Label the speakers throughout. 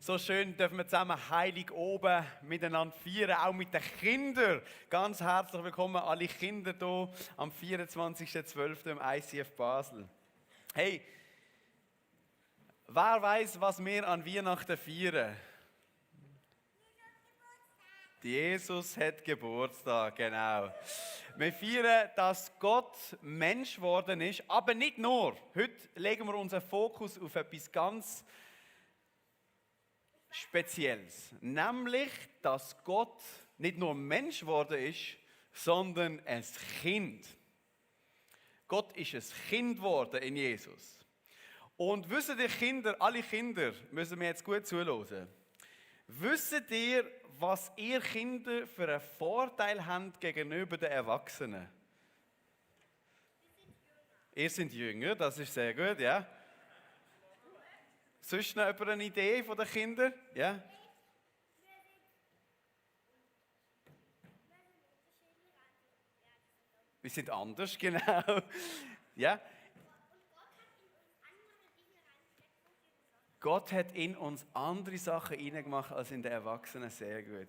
Speaker 1: So schön dürfen wir zusammen heilig oben miteinander feiern, auch mit den Kindern. Ganz herzlich willkommen alle Kinder hier am 24.12. im ICF Basel. Hey, wer weiß, was wir an Weihnachten feiern? Jesus hat Geburtstag, genau. Wir feiern, dass Gott Mensch geworden ist, aber nicht nur. Heute legen wir unseren Fokus auf etwas ganz Spezielles. Nämlich, dass Gott nicht nur Mensch geworden ist, sondern ein Kind. Gott ist ein Kind geworden in Jesus. Und wisst ihr Kinder, alle Kinder, müssen wir jetzt gut zuhören. Wisst ihr, was ihr Kinder für einen Vorteil habt gegenüber den Erwachsenen? Ihr seid jünger, das ist sehr gut, ja. Sonst noch jemand eine Idee von den Kindern? Ja? Wir sind anders, genau. Ja? Gott hat in uns andere Sachen hineingemacht als in den Erwachsenen. Sehr gut.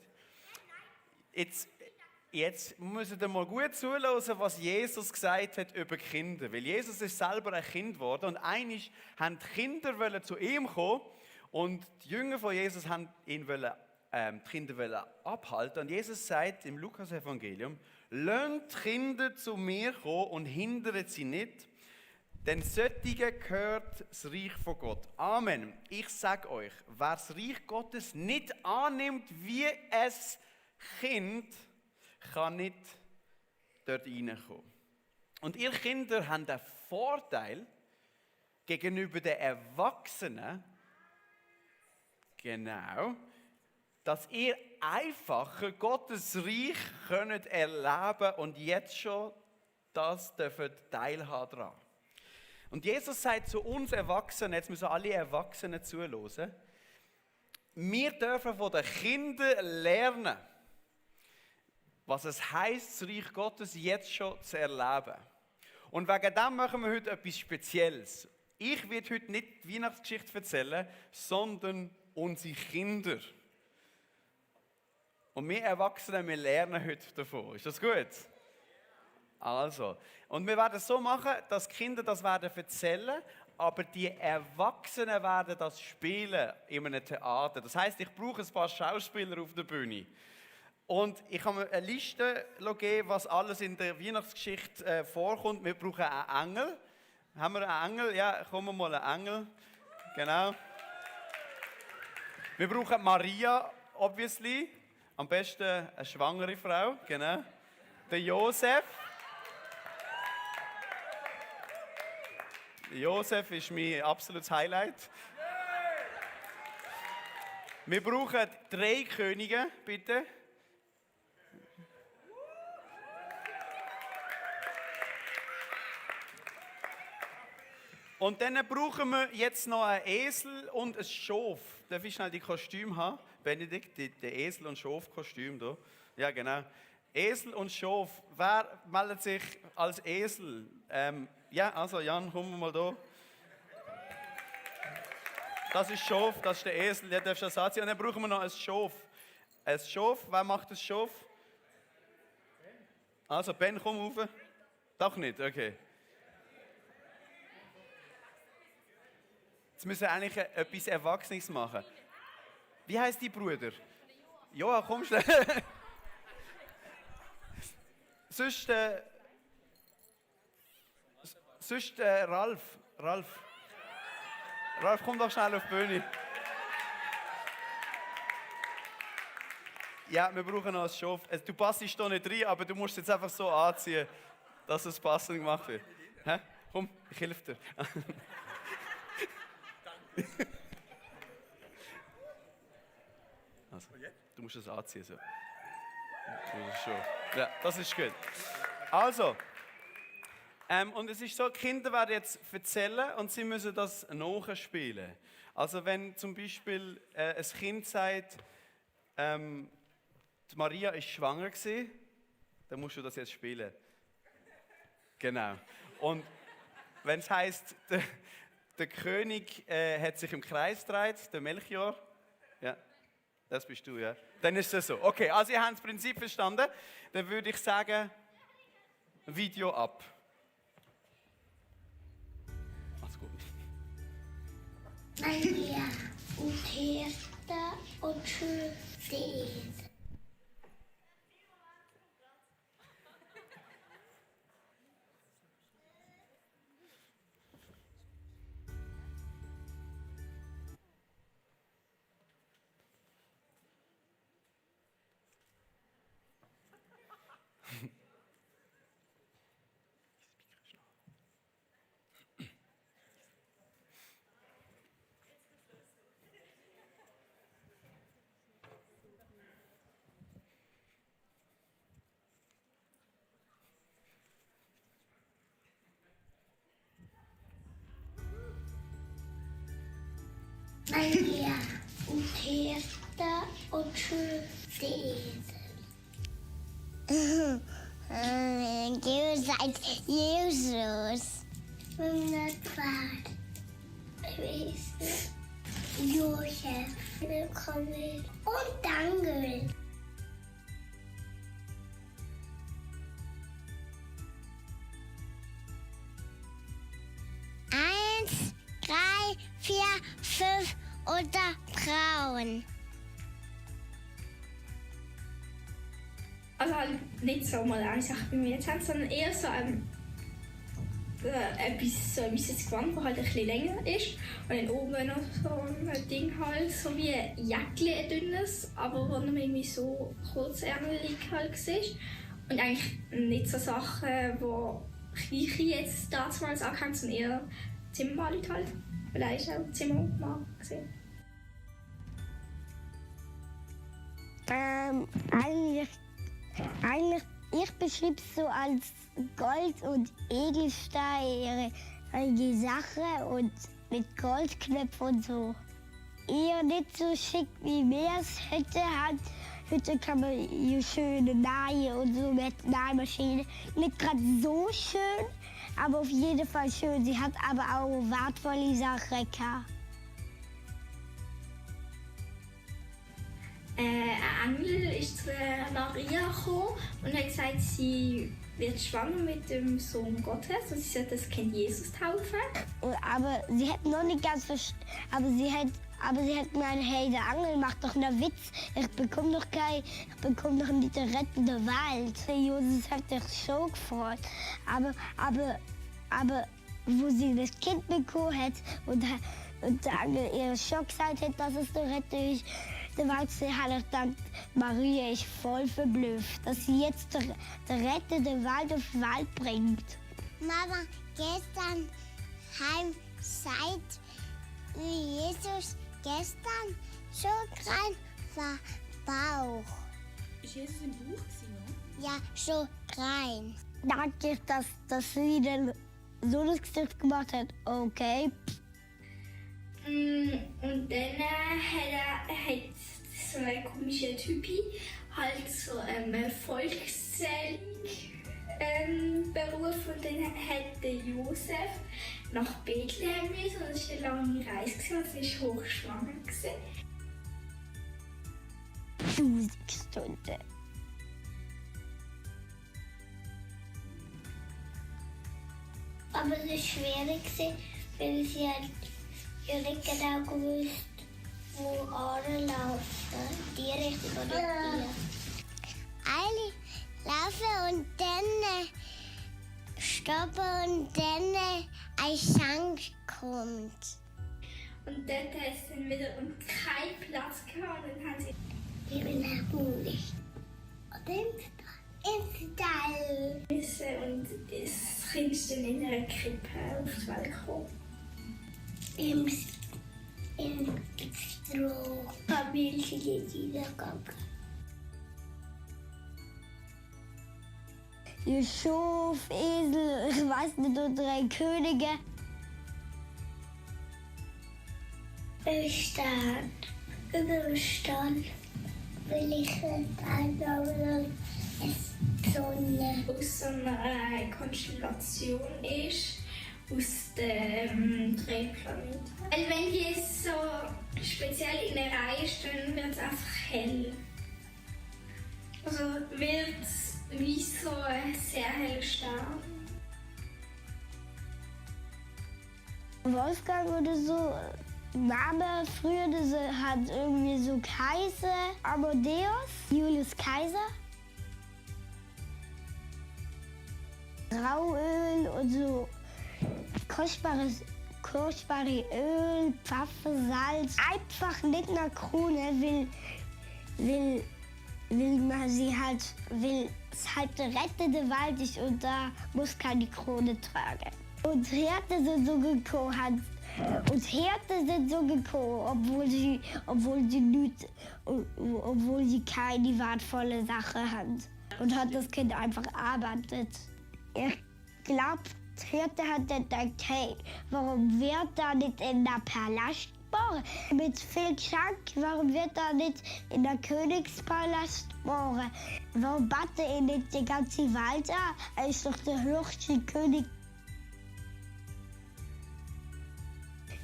Speaker 1: Jetzt müsst ihr mal gut zuhören, was Jesus gesagt hat über Kinder. Weil Jesus ist selber ein Kind geworden und einmal wollten die Kinder zu ihm kommen und die Jünger von Jesus wollten ihn die Kinder abhalten. Und Jesus sagt im Lukas-Evangelium, lasst die Kinder zu mir kommen und hindert sie nicht, denn solchen gehört das Reich von Gott. Amen. Ich sage euch, wer das Reich Gottes nicht annimmt wie ein Kind, kann nicht dort reinkommen. Und ihr Kinder haben den Vorteil gegenüber den Erwachsenen, genau, dass ihr einfacher Gottes Reich könnt erleben und jetzt schon das dürft teilhaben daran. Und Jesus sagt zu uns Erwachsenen, jetzt müssen alle Erwachsenen zuhören, wir dürfen von den Kindern lernen, was es heisst, das Reich Gottes jetzt schon zu erleben. Und wegen dem machen wir heute etwas Spezielles. Ich werde heute nicht die Weihnachtsgeschichte erzählen, sondern unsere Kinder. Und wir Erwachsenen, wir lernen heute davon. Ist das gut? Also, und wir werden es so machen, dass die Kinder das werden erzählen, aber die Erwachsenen werden das spielen in einem Theater. Das heisst, ich brauche ein paar Schauspieler auf der Bühne. Und ich habe mir eine Liste gegeben, was alles in der Weihnachtsgeschichte vorkommt. Wir brauchen einen Engel. Haben wir einen Engel? Ja, kommen wir mal einen Engel. Genau. Wir brauchen Maria, obviously. Am besten eine schwangere Frau. Genau. Der Josef. Josef ist mein absolutes Highlight. Wir brauchen 3 Könige, bitte. Und dann brauchen wir jetzt noch einen Esel und ein Schaf. Darf ich schnell die Kostüme haben? Benedikt, der Esel- und Schaf-Kostüm hier. Ja, genau. Esel und Schaf. Wer meldet sich als Esel? Ja, also Jan, komm mal da. Das ist Schaf, das ist der Esel, der darfst du das anziehen. Und dann brauchen wir noch ein Schaf. Ein Schaf, wer macht das Schaf? Also Ben, komm rauf. Doch nicht, okay. Jetzt müssen wir eigentlich etwas Erwachsenes machen. Wie heisst die Bruder? Joa, komm schnell. Sonst Ralf. Ralf, komm doch schnell auf die Bühne. Ja, wir brauchen noch ein Schaf. Du passt hier nicht rein, aber du musst es jetzt einfach so anziehen, dass es passend gemacht wird. Hä? Komm, ich helfe dir. Also, du musst es anziehen. So. Ja, das ist gut. Also, und es ist so, die Kinder werden jetzt erzählen und sie müssen das nachspielen. Also wenn zum Beispiel ein Kind sagt, die Maria ist schwanger gewesen, dann musst du das jetzt spielen. Genau. Und wenn es heisst, der König hat sich im Kreis gedreht, der Melchior, Ja, das bist du, ja. Dann ist es so. Okay, also ihr habt das Prinzip verstanden. Dann würde ich sagen, Video ab. Mach's gut.
Speaker 2: Maria und Hester und Schulsehen. Maria und Hester und Schulsehen.
Speaker 3: Ihr seid Jesus.
Speaker 2: Wunderbar. Josef, willkommen und Daniel.
Speaker 3: Eins, drei, vier, fünf oder Frauen.
Speaker 4: Also halt nicht so mal eine Sache bei mir jetzt haben, sondern eher so etwas jetzt gewandt, das halt ein bisschen länger ist. Und dann oben noch so ein Ding halt, so wie ein Jäckchen, ein dünnes, aber wo noch irgendwie so kurzärmelig halt war. Und eigentlich nicht so Sachen, die Gleiche jetzt damals angehabt, sondern eher Zimmermalerin halt. Vielleicht auch Zimmermann gesehen.
Speaker 3: Eigentlich, ich beschreibe es so als Gold und Edelsteine, die Sache und mit Goldknöpfen und so. Eher nicht so schick wie wir es hat. Heute kann man hier schöne Nähe und so mit Nähmaschine. Nicht gerade so schön, aber auf jeden Fall schön. Sie hat aber auch wertvolle Sachen gehabt.
Speaker 4: Ein Engel ist zu Maria gekommen und hat gesagt, sie wird schwanger mit dem Sohn Gottes und sie soll das Kind Jesus taufen.
Speaker 3: Aber sie hat noch nicht ganz verstanden. Aber sie hat gemeint, hey, der Engel macht doch einen Witz. Ich bekomme doch nicht den rettenden Wald. Jesus hat sich schon gefreut. Aber wo sie das Kind bekommen hat und der Engel ihr schon gesagt hat, dass es der Retter ist, da war sie halt dann, Maria ist voll verblüfft, dass sie jetzt der Retter den Wald auf den Wald bringt.
Speaker 2: Mama, gestern heim seit Jesus gestern so klein war Bauch.
Speaker 5: Ist Jesus im Bauch gewesen,
Speaker 2: Ja, so klein.
Speaker 3: Danke, dass sie dann so das Gesicht gemacht hat. Okay.
Speaker 4: Und dann hat so ein komischer Typi halt so Volkszählung berufen und dann hat der Josef nach Bethlehem müssen und es war eine lange Reise und sie war hochschwanger.
Speaker 3: 1000 Stunden.
Speaker 2: Aber es war schwierig, weil sie halt nicht genau gewusst, wo laufen. Die Richtung oder die.
Speaker 3: Alle laufen und dann stoppen und dann ein Sang kommt.
Speaker 4: Und dort hat es dann wieder keinen Platz gehabt und dann haben sie
Speaker 2: Ich bin ermutigt. Und ins Stall.
Speaker 4: müssen und das Kind ist dann in einer Krippe auf die Welt gekommen.
Speaker 2: Im Stroh. Familie niedergegangen.
Speaker 3: Ihr Schuf, Esel, ich weiß nicht, und 3 Könige.
Speaker 2: Im Stall. Über dem Stall will ich einbauen. Es Sonne.
Speaker 4: Aus so einer Konstellation ist aus dem Drehplaneten. Weil wenn die so speziell in einer Reihe stehen, wird es einfach hell. Also wird es wie so ein sehr heller Stern.
Speaker 3: Wolfgang oder so, Name früher das hat irgendwie so Kaiser, Amadeus, Julius Kaiser. Rauöl und so kostbare Öl, Pfeffer, Salz. Einfach nicht eine Krone, will man sie halt, will es halt der rettende Wald ist und da muss keine Krone tragen. Und Hirte sind so gekommen, obwohl sie keine wertvolle Sache haben. Und hat das Kind einfach arbeitet. Ich glaube, Hirte hat gedacht, hey, warum wird da nicht in der Palast geboren? Mit viel Geschenk, warum wird da nicht in der Königspalast geboren? Warum batte er nicht die ganze Welt an? Er ist doch der höchste König.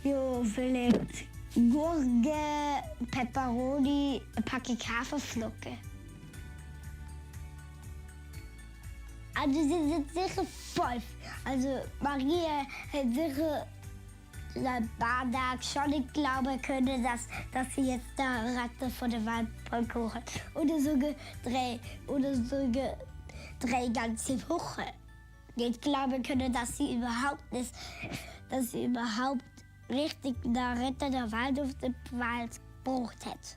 Speaker 3: Jo, vielleicht Gurke, Peperoni, ein Packung Haferflocken. Also sie sind sicher voll. Also Maria hat sicher ein paar Tage schon nicht glauben können, dass sie jetzt da Ratte von der Wand bekommen. Oder sogar drei ganze Wochen. Nicht glauben können, dass sie überhaupt richtig der Retter der Wald auf den Wald gebraucht hat.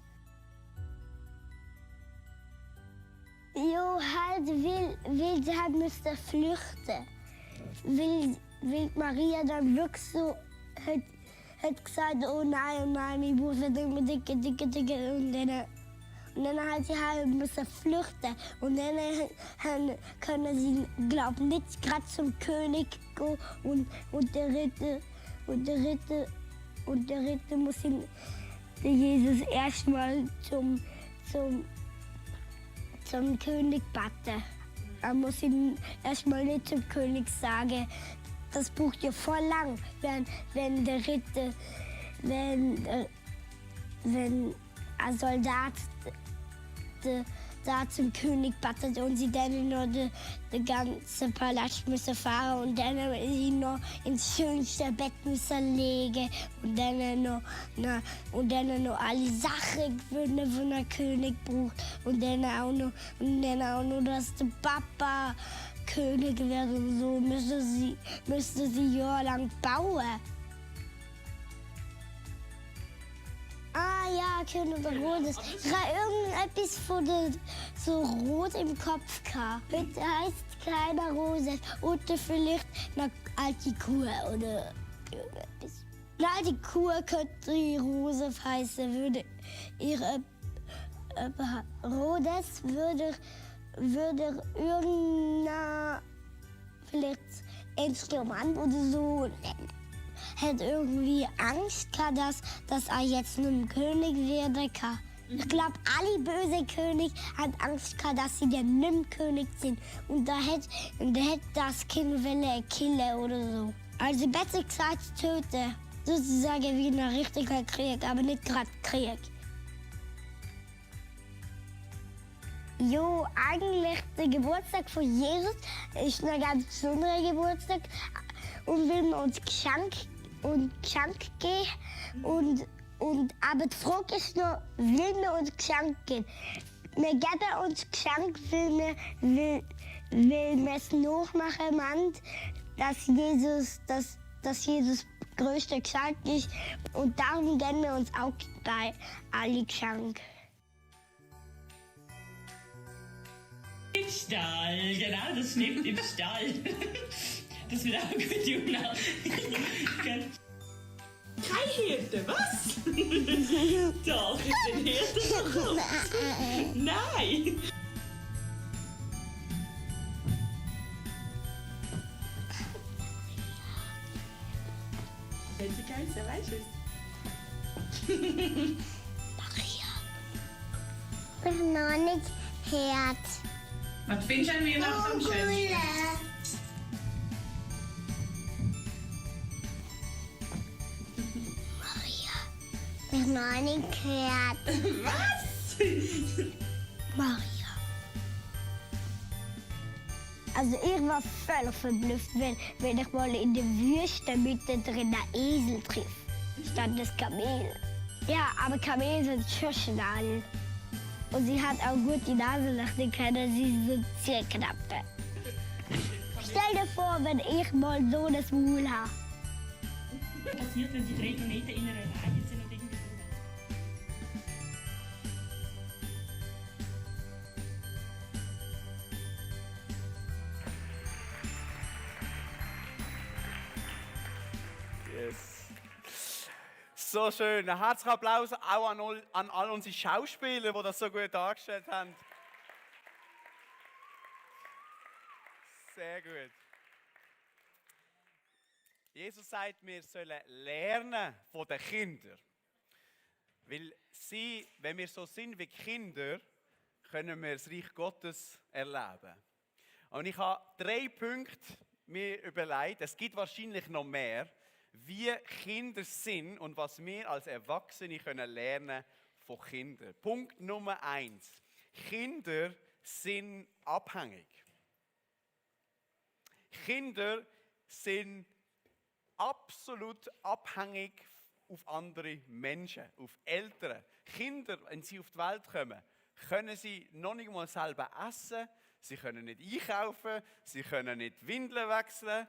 Speaker 3: Jo, halt will sie halt müsste flüchten. Will Maria dann wirklich so hat gesagt, oh nein, ich muss unbedingt dicke und dann hat sie halt müssen flüchten und dann können sie glaub nicht gerade zum König gehen und der Ritter muss ihn Jesus erstmal zum König batten. Er muss ihn erstmal nicht zum König sagen. Das braucht ja voll lang, wenn ein Soldat da zum König battet und sie dann nur den ganzen Palast müssen fahren und dann ihn noch ins schönste Bett müssen legen und dann noch alle Sachen gewinnen, die der König braucht und dann auch noch, dass der Papa König wird und so müsste sie jahrelang bauen. Ah ja, König Herodes. Ich habe irgendetwas von der so rot im Kopf gehabt. Heute heißt keiner Rose. Oder vielleicht eine alte Kuh oder irgendetwas. Eine alte Kuh könnte Rose heißen, würde ihre Herodes würde irgendein vielleicht Instrument oder so nennen. Hat irgendwie Angst gehabt, dass er jetzt ein König werden kann. Ich glaube, alle bösen Könige haben Angst gehabt, dass sie der nicht König sind. Und da hätte das Kind killen oder so. Also besser gesagt töten. Sozusagen wie ein richtiger Krieg, aber nicht gerade Krieg. Jo, eigentlich der Geburtstag von Jesus ist ein ganz besonderer Geburtstag. Und will man uns Geschenk geben. Aber die Frage ist noch, will man uns Geschenk geben? Wir geben uns Geschenk, weil wir es nachmachen wollen, dass Jesus größte Geschenk ist. Und darum geben wir uns auch bei alle Geschenke.
Speaker 6: Im Stall, genau, das stimmt, im Stall. Das wird auch gut, Juna. Kein Hirte, was? Doch, ist ein Hirte verkommen. Nein! Wenn sie geheißen, weißt du es?
Speaker 3: Maria. Ich bin noch nicht Herz.
Speaker 6: Was findest du an Weihnachten am schönsten?
Speaker 3: noch nicht gehört.
Speaker 6: Was?
Speaker 3: Maria. Also ich war völlig verblüfft, wenn ich mal in der Wüste mittendrin einen Esel trifft, statt das Kamel. Ja, aber Kamele sind schon schnell. Und sie hat auch gut die Nase nach den können sie so zerknappen. Stell dir vor, wenn ich mal so das Maul habe.
Speaker 6: Was passiert, wenn die 3 Planeten in einer Reihe sind und irgendwie so?
Speaker 1: Yes. So schön. Ein herzlichen Applaus auch an all unsere Schauspieler, die das so gut dargestellt haben. Sehr gut. Jesus sagt, wir sollen lernen von den Kindern. Weil sie, wenn wir so sind wie Kinder, können wir das Reich Gottes erleben. Und ich habe 3 Punkte mir überlegt, es gibt wahrscheinlich noch mehr, wie Kinder sind und was wir als Erwachsene können lernen von Kindern. Punkt Nummer 1. Kinder sind abhängig. Kinder sind absolut abhängig auf andere Menschen, auf Eltern. Kinder, wenn sie auf die Welt kommen, können sie noch nicht mal selber essen, sie können nicht einkaufen, sie können nicht Windeln wechseln,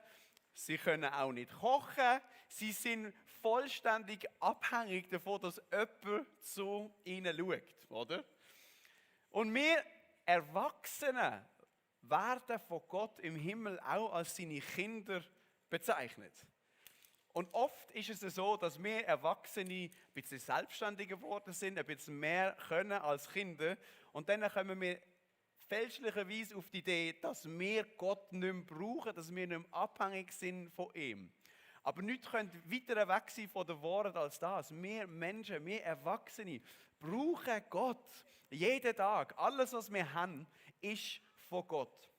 Speaker 1: sie können auch nicht kochen. Sie sind vollständig abhängig davon, dass jemand zu ihnen schaut, oder? Und wir Erwachsene werden von Gott im Himmel auch als seine Kinder bezeichnet. Und oft ist es so, dass wir Erwachsene ein bisschen selbstständiger geworden sind, ein bisschen mehr können als Kinder. Und dann kommen wir fälschlicherweise auf die Idee, dass wir Gott nicht mehr brauchen, dass wir nicht mehr abhängig sind von ihm. Aber nichts könnte weiter weg sein von der Wahrheit als das. Wir Menschen, wir Erwachsene brauchen Gott jeden Tag. Alles, was wir haben, ist von Gott.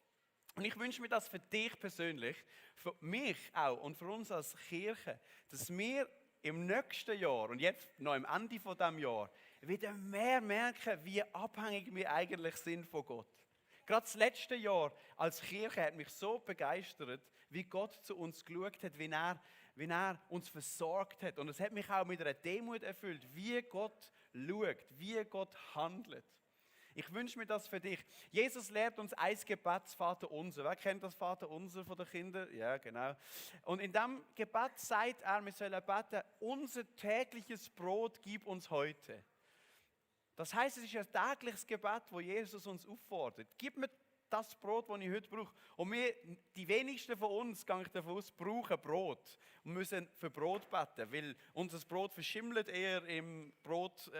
Speaker 1: Und ich wünsche mir das für dich persönlich, für mich auch und für uns als Kirche, dass wir im nächsten Jahr und jetzt noch am Ende von diesem Jahr wieder mehr merken, wie abhängig wir eigentlich sind von Gott. Gerade das letzte Jahr als Kirche hat mich so begeistert, wie Gott zu uns geschaut hat, wie er uns versorgt hat. Und es hat mich auch mit einer Demut erfüllt, wie Gott schaut, wie Gott handelt. Ich wünsche mir das für dich. Jesus lehrt uns ein Gebet, das Vater Unser. Wer kennt das Vater Unser von den Kindern? Ja, genau. Und in diesem Gebet sagt er, wir sollen beten, unser tägliches Brot gib uns heute. Das heißt, es ist ein tägliches Gebet, wo Jesus uns auffordert. Gib mir das Brot, das ich heute brauche. Und wir, die wenigsten von uns, gehe ich davon aus, brauchen Brot und müssen für Brot beten, weil unser Brot verschimmelt eher im Brot, in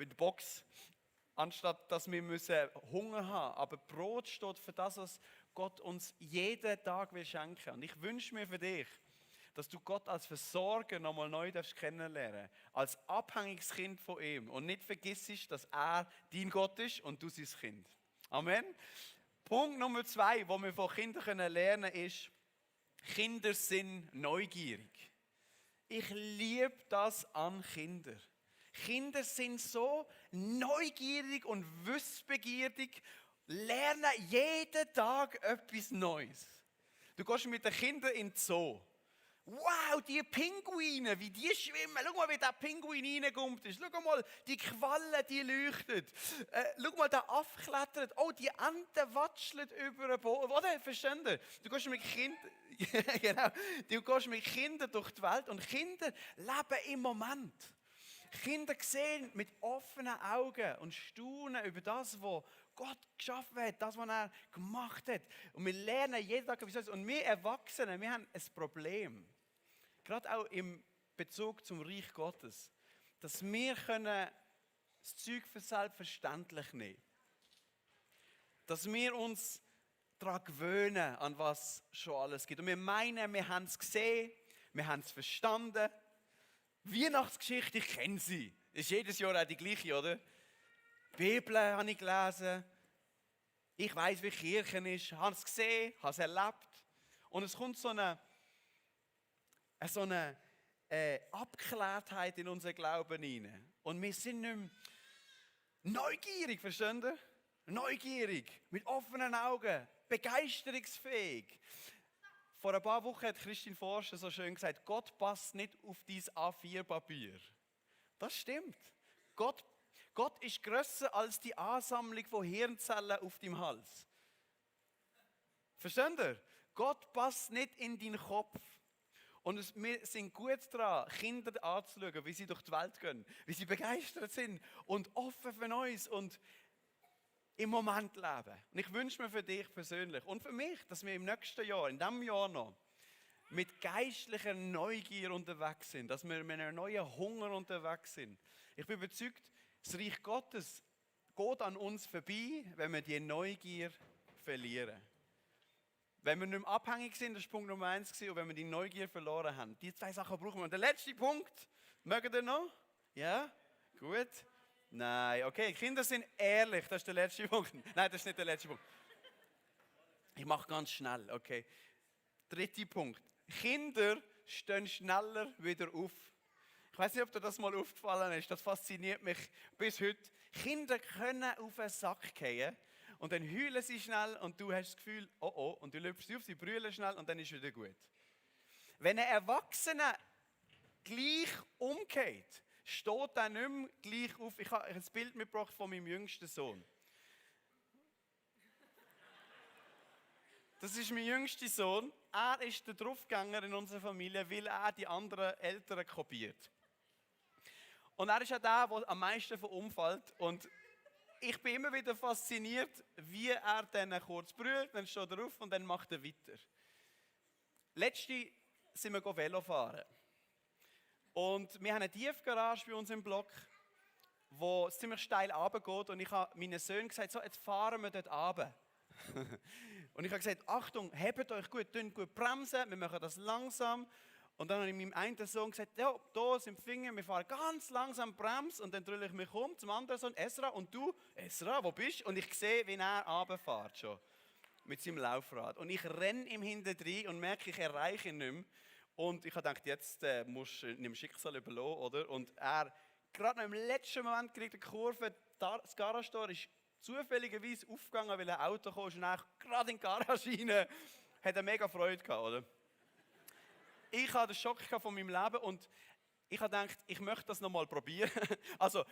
Speaker 1: der Box, anstatt dass wir Hunger haben. Aber Brot steht für das, was Gott uns jeden Tag will schenken. Und ich wünsche mir für dich, dass du Gott als Versorger nochmal neu kennenlernen darfst, als abhängiges Kind von ihm und nicht vergissest, dass er dein Gott ist und du sein Kind. Amen. Punkt Nummer 2, wo wir von Kindern lernen können, ist, Kinder sind neugierig. Ich liebe das an Kindern. Kinder sind so neugierig und wissbegierig, lernen jeden Tag etwas Neues. Du gehst mit den Kindern in den Zoo. Wow, die Pinguine, wie die schwimmen. Schau mal, wie der Pinguin reinkommt. Schau mal, die Quallen, die leuchten. Schau mal, der Affe klettert. Oh, die Ente watschelt über den Boden. Oder? Verstehen Sie? Du gehst mit Kindern, genau, du gehst mit Kindern durch die Welt und Kinder leben im Moment. Kinder sehen mit offenen Augen und staunen über das, was Gott geschaffen hat, das, was er gemacht hat. Und wir lernen jeden Tag etwas Neues. Und wir Erwachsene, wir haben ein Problem. Gerade auch im Bezug zum Reich Gottes. Dass wir können das Zeug für selbstverständlich nehmen. Dass wir uns daran gewöhnen, an was schon alles gibt. Und wir meinen, wir haben es gesehen, wir haben es verstanden. Weihnachtsgeschichte, ich kenne sie. Ist jedes Jahr auch die gleiche, oder? Die Bibel habe ich gelesen. Ich weiß, wie Kirche ist. Ich habe es gesehen, habe es erlebt. Und es kommt so eine Abgeklärtheit in unseren Glauben hinein. Und wir sind nicht mehr neugierig, versteht ihr? Neugierig, mit offenen Augen, begeisterungsfähig. Vor ein paar Wochen hat Christine Forscher so schön gesagt, Gott passt nicht auf dein A4-Papier. Das stimmt. Gott ist grösser als die Ansammlung von Hirnzellen auf deinem Hals. Versteht ihr? Gott passt nicht in deinen Kopf. Und wir sind gut daran, Kinder anzuschauen, wie sie durch die Welt gehen, wie sie begeistert sind und offen für uns und im Moment leben. Und ich wünsche mir für dich persönlich und für mich, dass wir im nächsten Jahr, in diesem Jahr noch, mit geistlicher Neugier unterwegs sind, dass wir mit einem neuen Hunger unterwegs sind. Ich bin überzeugt, das Reich Gottes geht an uns vorbei, wenn wir die Neugier verlieren. Wenn wir nicht mehr abhängig sind, das war Punkt Nummer 1, und wenn wir die Neugier verloren haben. Die 2 Sachen brauchen wir. Und der letzte Punkt, mögt ihr noch? Ja? Gut? Nein, okay, Kinder sind ehrlich, das ist der letzte Punkt. Nein, das ist nicht der letzte Punkt. Ich mache ganz schnell, okay. 3. Punkt. Kinder stehen schneller wieder auf. Ich weiß nicht, ob dir das mal aufgefallen ist, das fasziniert mich bis heute. Kinder können auf den Sack fallen und dann heulen sie schnell und du hast das Gefühl, oh oh, und du läufst sie auf, sie brüllen schnell und dann ist wieder gut. Wenn ein Erwachsener gleich umgeht, steht er nicht mehr gleich auf. Ich habe ein Bild mitgebracht von meinem jüngsten Sohn. Das ist mein jüngster Sohn. Er ist der Draufgänger in unserer Familie, weil er die anderen Eltern kopiert. Und er ist auch der am meisten verunfallt. Und ich bin immer wieder fasziniert, wie er dann kurz brüllt, dann steht er auf und dann macht er weiter. Letzte sind wir Velo fahren. Und wir haben eine Tiefgarage bei uns im Block, wo es ziemlich steil runtergeht. Und ich habe meinen Söhnen gesagt, so, jetzt fahren wir dort runter. Und ich habe gesagt, Achtung, hebt euch gut, gut bremsen, wir machen das langsam. Und dann habe ich meinem einen Sohn gesagt, ja, da sind die Finger, wir fahren ganz langsam Brems. Und dann drücke ich mich um zum anderen Sohn, Esra, und du, Esra, wo bist du? Und ich sehe, wie er runterfährt schon mit seinem Laufrad. Und ich renne ihm hinterdrein und merke, ich erreiche ihn nicht mehr. Und ich habe gedacht, jetzt musst du dem Schicksal überlassen, oder? Und er, gerade noch im letzten Moment, kriegt eine Kurve, das Garagentor ist zufälligerweise aufgegangen, weil ein Auto kam und gerade in die Garage rein. Hat er mega Freude gehabt, oder? Ich hatte den Schock von meinem Leben und ich habe gedacht, ich möchte das nochmal probieren. Also,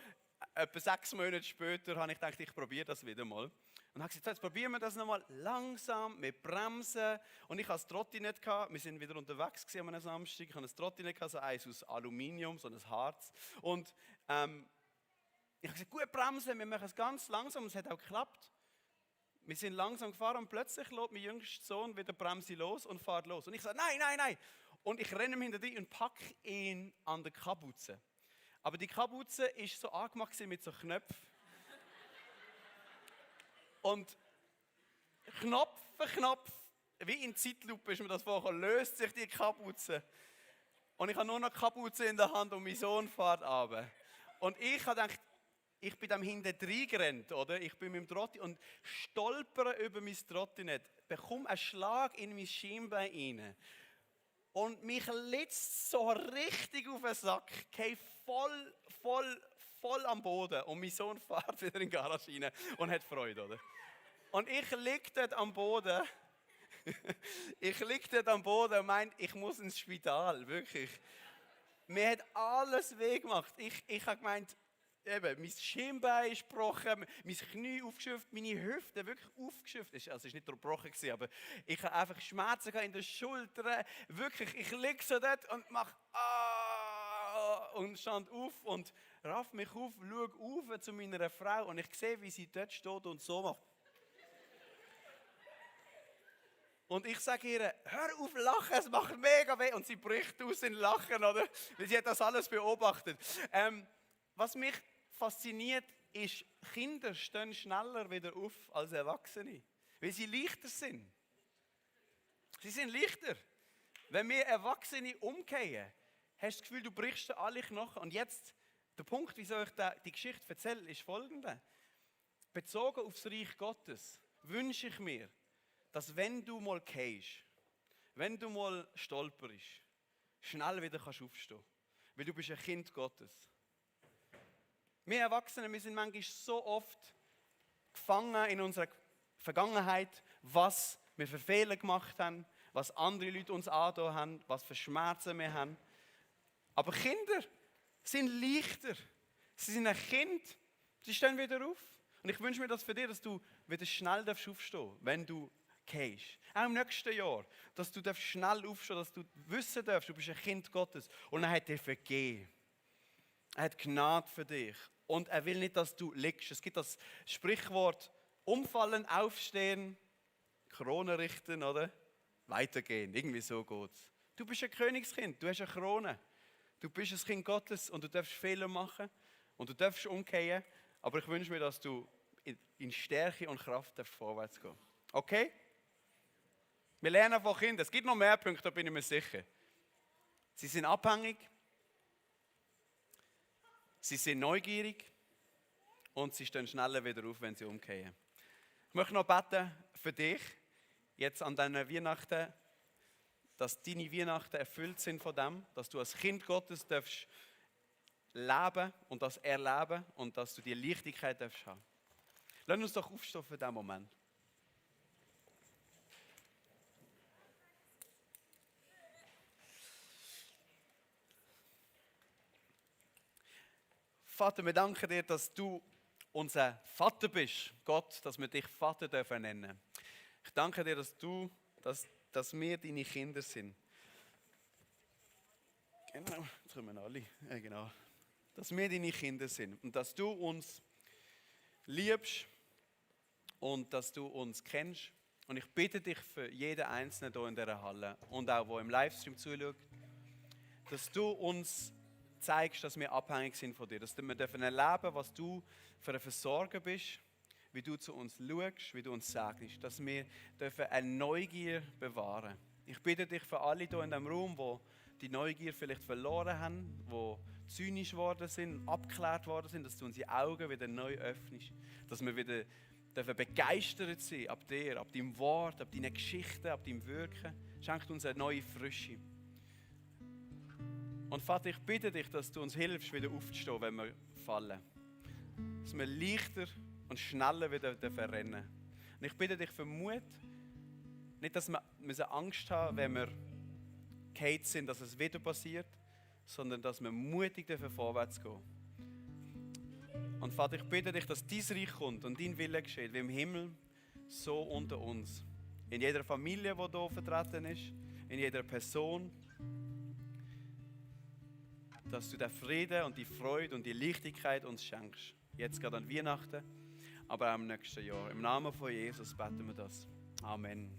Speaker 1: etwa 6 Monate später habe ich gedacht, ich probiere das wieder mal. Und habe gesagt, jetzt probieren wir das nochmal langsam, mit Bremsen. Und ich hatte das Trottinett gehabt. Wir sind wieder unterwegs an einem Samstag. Ich hatte ein Trottinett gehabt, so eins aus Aluminium, so ein Harz. Und ich habe gesagt, gut bremsen, wir machen es ganz langsam. Und es hat auch geklappt. Wir sind langsam gefahren und plötzlich lässt mein jüngster Sohn wieder Bremse los und fährt los. Und ich sage, nein, nein, nein. Und ich renne ihm hinterher und packe ihn an der Kapuze. Aber die Kapuze war so angemacht mit so Knöpfen. Und Knopf für Knopf, wie in Zeitlupe ist mir das vorgekommen, löst sich die Kapuze. Und ich habe nur noch die Kapuze in der Hand und mein Sohn fährt runter. Und ich habe gedacht, ich bin dem hintendrein gerannt, oder? Ich bin mit dem Trotti und stolpere über mein Trottinett, bekomme einen Schlag in mein Schienbein rein. Und mich litzt so richtig auf den Sack, gehe voll am Boden. Und mein Sohn fährt wieder in die Garage rein und hat Freude, oder? Und ich liege dort am Boden. Und meine, ich muss ins Spital, wirklich. Mir hat alles weh gemacht. Ich habe gemeint, eben, mein Schienbein ist gebrochen, mein Knie aufgeschürft, meine Hüfte wirklich aufgeschürft. Also es war nicht gebrochen, aber ich habe einfach Schmerzen in den Schultern. Wirklich, ich liege so dort und mache und stand auf und raff mich auf, schaue auf zu meiner Frau und ich sehe, wie sie dort steht und so macht. Und ich sage ihr, hör auf lachen, es macht mega weh. Und sie bricht aus in Lachen, oder? Weil sie hat das alles beobachtet. Was mich fasziniert, ist, Kinder stehen schneller wieder auf als Erwachsene. Weil sie leichter sind. Sie sind leichter. Wenn wir Erwachsene umkehren, hast du das Gefühl, du brichst dir alle Knochen. Und jetzt, der Punkt, wieso ich die Geschichte erzähle, ist folgender. Bezogen auf das Reich Gottes wünsche ich mir, dass wenn du mal gehst, wenn du mal stolperst, schnell wieder aufstehen kannst. weil du bist ein Kind Gottes. Wir Erwachsene, wir sind manchmal so oft gefangen in unserer Vergangenheit, was wir für Fehler gemacht haben, was andere Leute uns angetan haben, was für Schmerzen wir haben. Aber Kinder sind leichter. Sie sind ein Kind, sie stehen wieder auf. Und ich wünsche mir das für dich, dass du wieder schnell aufstehen darfst, wenn du gehst. Auch im nächsten Jahr, dass du schnell aufstehen darfst, dass du wissen darfst, du bist ein Kind Gottes. Und er hat dir vergeben. Er hat Gnade für dich. Und er will nicht, dass du liegst. Es gibt das Sprichwort, umfallen, aufstehen, Krone richten, oder? Weitergehen, irgendwie so geht's. Du bist ein Königskind, du hast eine Krone. Du bist ein Kind Gottes und du darfst Fehler machen und du darfst umkehren. Aber ich wünsche mir, dass du in Stärke und Kraft vorwärts gehen. Okay? Wir lernen von Kindern. Es gibt noch mehr Punkte, da bin ich mir sicher. Sie sind abhängig, sie sind neugierig und sie stehen schneller wieder auf, wenn sie umkehren. Ich möchte noch beten für dich, jetzt an deinen Weihnachten, dass deine Weihnachten erfüllt sind von dem, dass du als Kind Gottes darfst leben und das erleben und dass du die Leichtigkeit darfst haben. Lass uns doch aufstehen für diesen Moment. Vater, wir danken dir, dass du unser Vater bist, Gott, dass wir dich Vater dürfen nennen. Ich danke dir, dass wir deine Kinder sind. Genau, jetzt kommen alle. Ja, genau. Dass wir deine Kinder sind und dass du uns liebst und dass du uns kennst. Und ich bitte dich für jeden Einzelnen hier in dieser Halle und auch, der im Livestream zuschaut, dass du uns zeigst, dass wir abhängig sind von dir. Dass wir erleben dürfen, was du für ein Versorger bist, wie du zu uns schaust, wie du uns sagst. Dass wir dürfen eine Neugier bewahren. Ich bitte dich für alle hier in diesem Raum, die die Neugier vielleicht verloren haben, die zynisch geworden sind, abgeklärt worden sind, dass du unsere Augen wieder neu öffnest. Dass wir wieder dürfen begeistert sein ab dir, ab deinem Wort, ab deinen Geschichten, ab deinem Wirken. Schenk uns eine neue Frische. Und Vater, ich bitte dich, dass du uns hilfst, wieder aufzustehen, wenn wir fallen. Dass wir leichter und schneller wieder rennen. Und ich bitte dich für Mut. Nicht, dass wir Angst haben, wenn wir gefallen sind, dass es wieder passiert, sondern dass wir mutig vorwärts gehen. Und Vater, ich bitte dich, dass dein Reich kommt und dein Wille geschieht, wie im Himmel, so unter uns. In jeder Familie, die hier vertreten ist, in jeder Person. Dass du den Frieden und die Freude und die Leichtigkeit uns schenkst. Jetzt gerade an Weihnachten, aber auch im nächsten Jahr. Im Namen von Jesus beten wir das. Amen.